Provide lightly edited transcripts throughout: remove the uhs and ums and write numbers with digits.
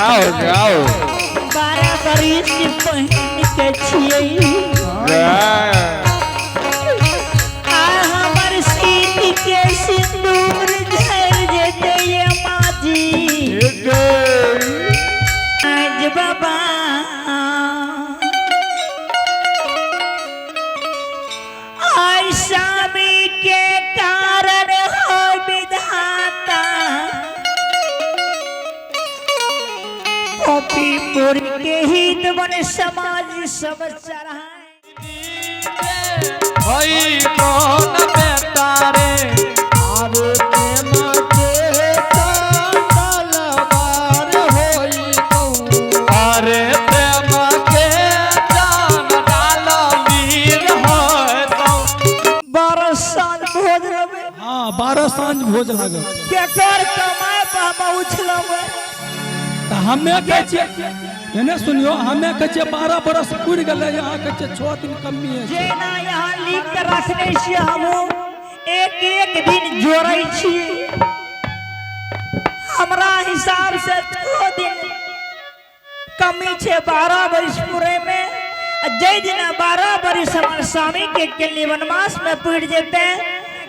आओ आओ। 12 बरिस पहिन के छियै। आ हमर सीत के सिंदूर झर जेतै ये माजी। आज बाबा आई स्वामी के कारण हो विधाता, कॉपीपुर के हित वन समाज सब चढ़ाए। होई कोन बेटा रे? आरे प्रेम के तलवार होई कहू। अरे प्रेम के जान डाल वीर होय। 12 साल भोज रहे। हाँ, 12 साँझ भोज लागल। केकर कमाए पर हम उछलबै? तऽ हमे कहै छियै, एने सुनियो, हमे कहै छियै 12 बरस पुरि गेलै, यहाँ कहै छियै 6 दिन कमी है। जेना यहाँ लिख के रखने छियै, हमहूँ एक एक दिन जोड़ै छी। हमरा हिसाब से 6 दिन कमी छै 12 बरिस पूरे में। आ जाहि दिना 12 बरिस हमर स्वामी के केली वनवास में पुरि जेतै,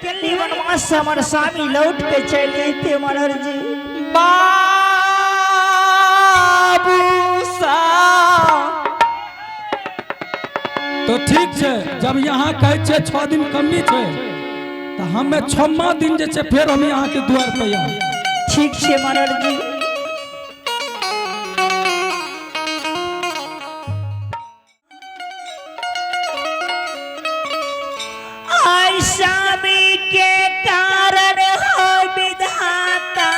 केली वनवास से हमर स्वामी लौट के चलि जैते मनोहर जी। बाबू सा तो ठीक छै, जब यहाँ कहै छियै 6 दिन कमी छै, तऽ हमे 6वां दिन जे छै फेर हम यहाँ के द्वार पर आयब। ठीक छै मनोहर जी। आई स्वामी के कारण हो विधाता,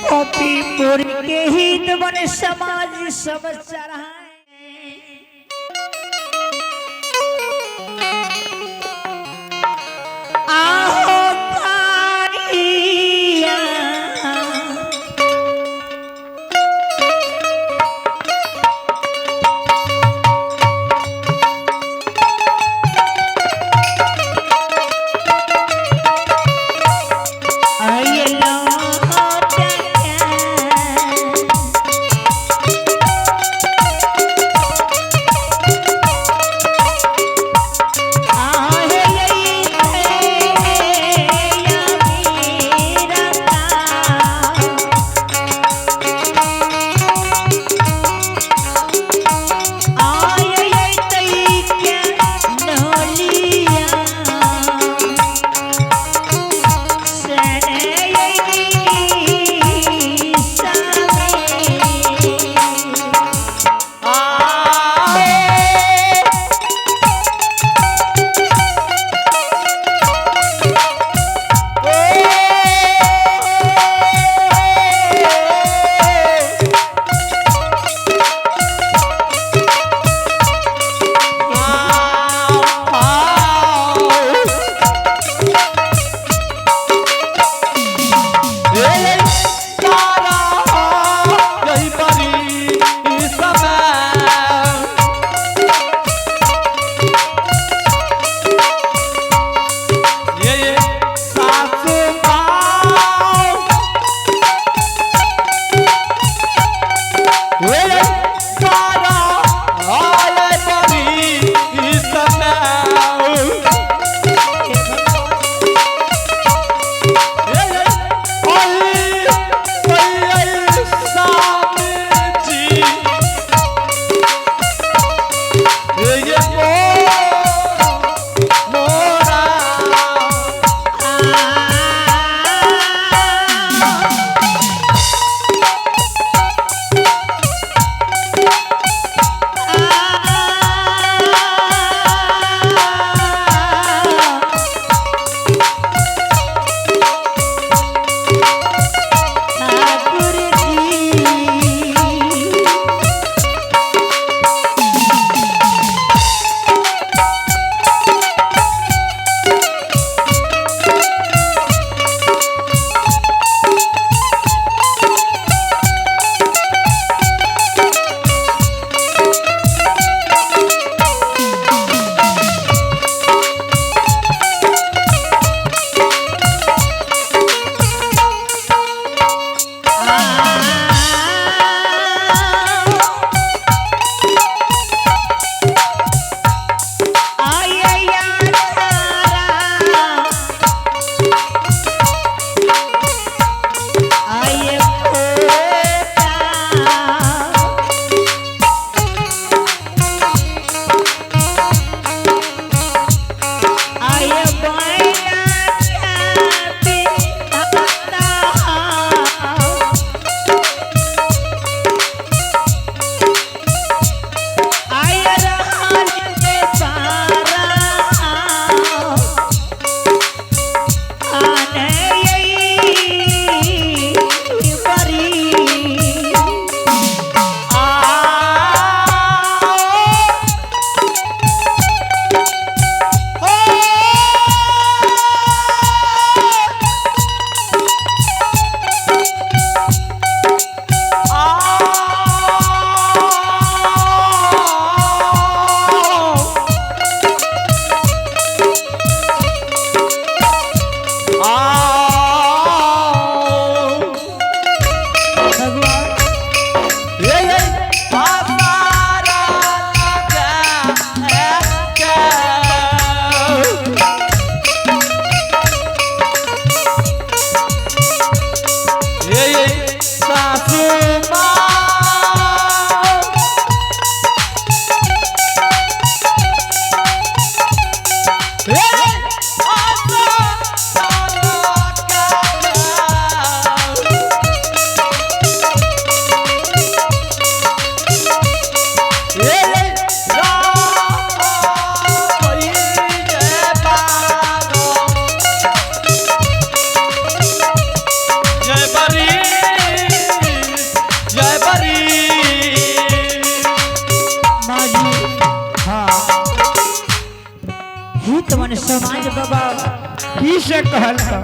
कॉपीपुर के हित वन समाज सब चढ़ाए। आहो कारिया। आइलो टका। हित मन समाज बाबा की से कहल का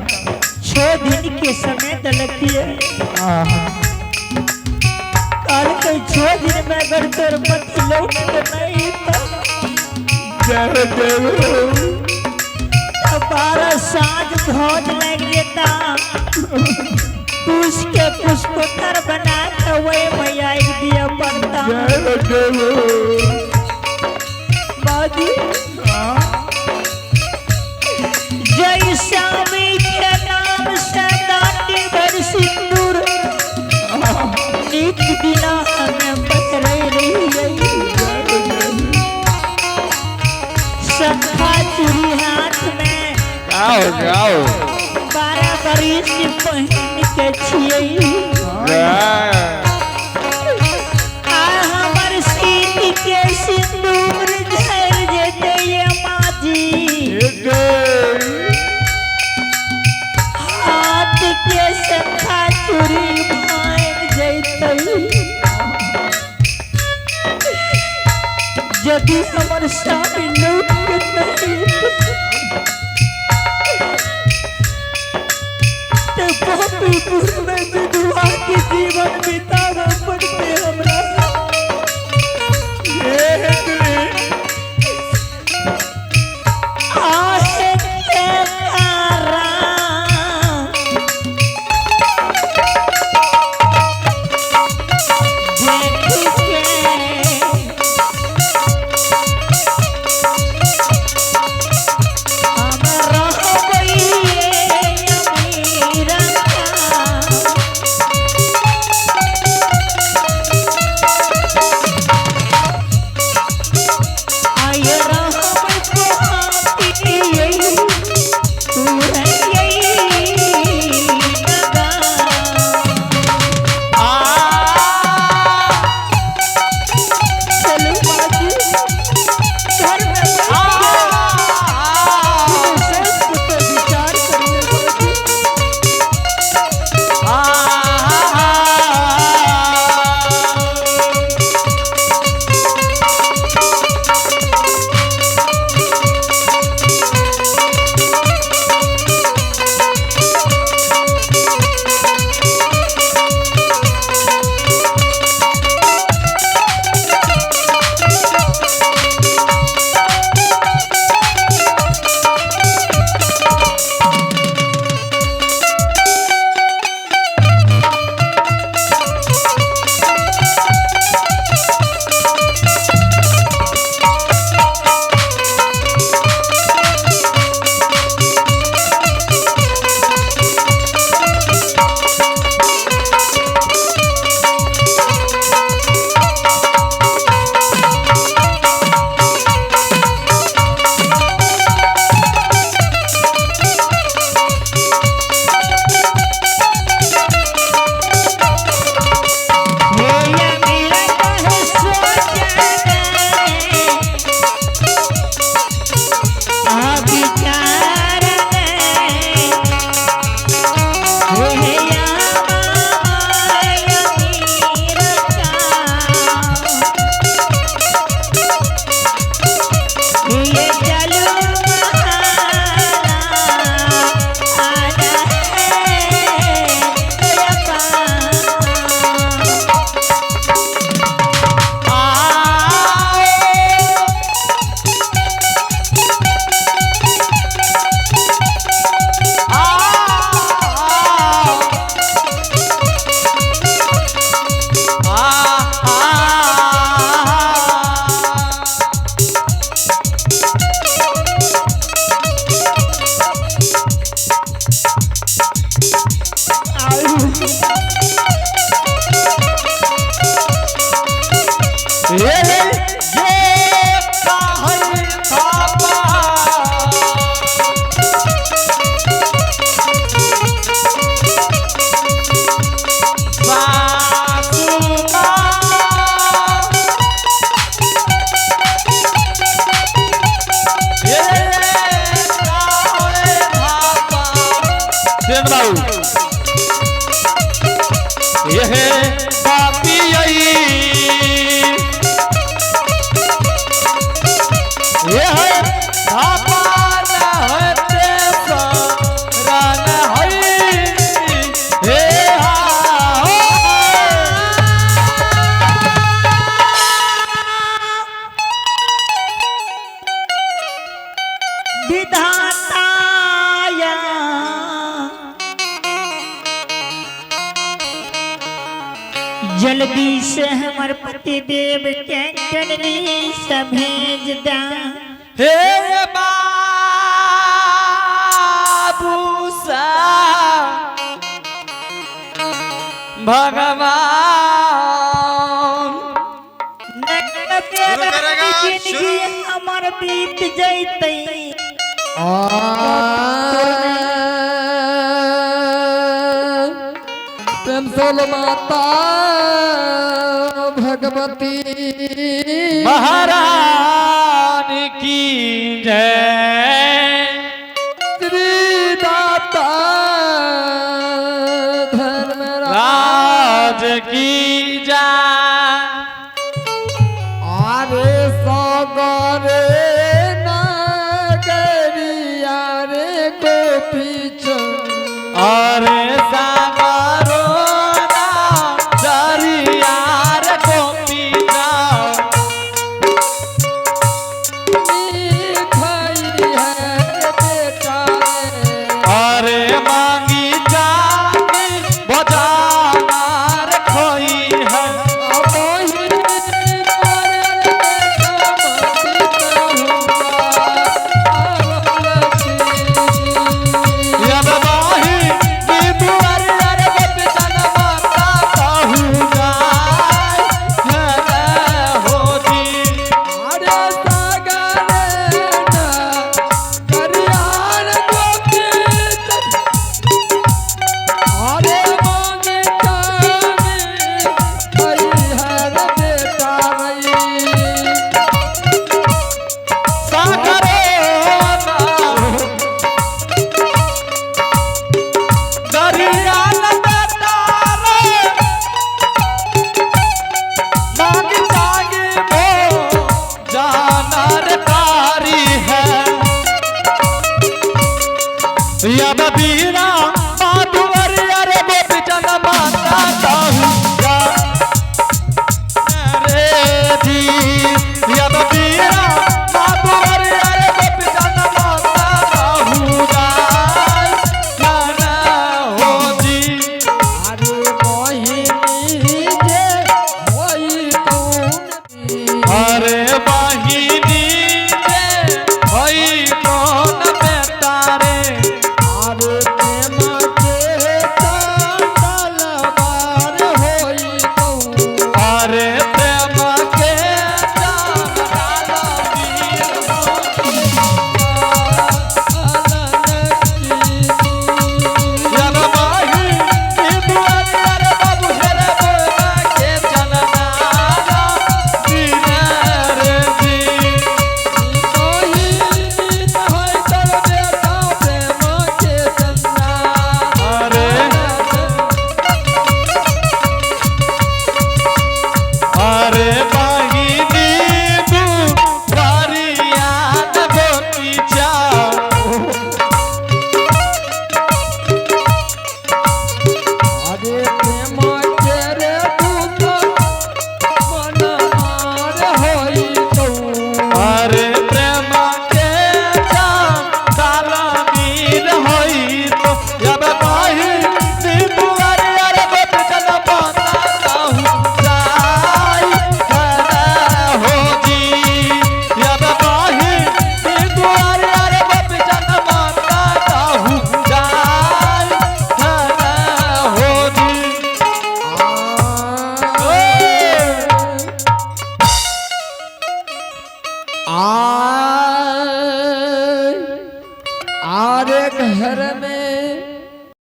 6 दिन के समय दलकिए कल के 6 दिन में अगर तोर पति लौट के नहीं तो जय देव तो 12 साँझ भोज लग जेता। कुश के पुष्पोत्तर बना के वही मैया एक दिया पड़ता। जय देव बाजी जय स्वामी के नाम से दाटी भर सिंदूर नित दिना हमें पकड़े रही सखा चूड़ी हाथ में आओ आओ 12 बरिस पहन के छियै। आ हमर सीत के सिंदूर झर जेतै ये माजी। हाथ के सखा चूड़ी भांग जैतै। यदि हमर स्वामी लौट के नहीं तो पापीपुर में विधवा के जीवन बिताना पड़ते हमरा। आहे के कारण देख के हम रहबै अमीरा। आय रहबै पोहातियै, तुरैयै नगा। चलू बाजू, घर में बैठ के सोच के विचार करने बाजू। हे अमीरा कहे सोचना आ विचार हे अमीरा ये चलो महारा आना है ये पापी ये है पापा। विधाताया। जल्दी से हमर पति देव के जननी से भेज दा। हे बाबू सा भगवान शुरू करेगा, जिंदगी हमर बीत जैतै। प्रेम से बोलो माता भगवती महारानी की जय।